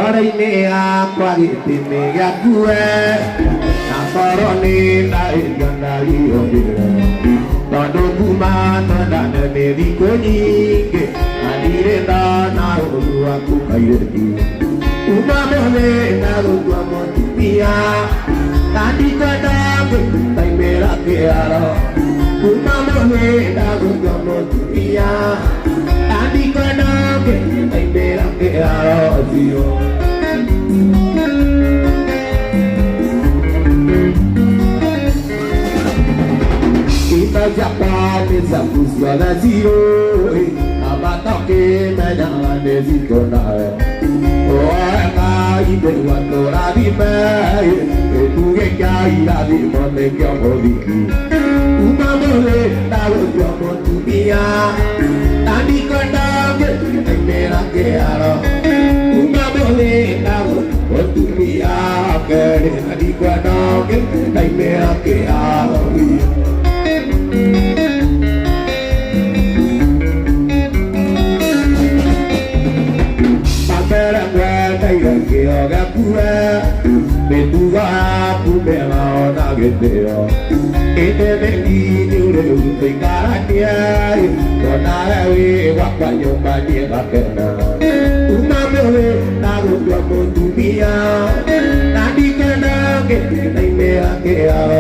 Ngoro-inĩ yakwa gĩtĩnĩ gĩaku we, na korwo nĩ ndahĩtia ndariũngĩre, tondũ kuma twendane nĩ thikũ nyingĩ na ndirĩ ndona ũũru waku kairĩtu. Kuma mũthĩ ndagũtua mũtumia, na ndikwenda ngĩtaimĩra kĩharo. Kuma mũthĩ ndagũtua mũtumia, na ndikwenda ngĩtaimĩra kĩharo biũ. Indo ciakwa nĩ ciaku ciothe cirũĩ, na matokĩmenyaga nĩ citũ nawe. Woe Ngai nĩguo tũrathime, gĩtugĩ kĩa irathimo nĩkĩo mũthingi. Kuma mũthĩ ndagũtua mũtumia, na ndikwenda ngĩtaimĩra kĩharo. Kuma mũthĩ ndagũtua mũtumia, kerĩ na ndikwenda ngĩtaimĩra kĩharo. Mbere ngwendeire kĩo gĩaku we, mĩtugo yaku mĩega ona gĩtĩo. Ĩndĩ nĩ rĩu tũikaranie, ndonawe wĩ gwakwa nyũmba niĩ ngakena. Kuma mũthĩ ndagũtua mũtumia, na ndikwenda ngĩtaimĩra kĩharo.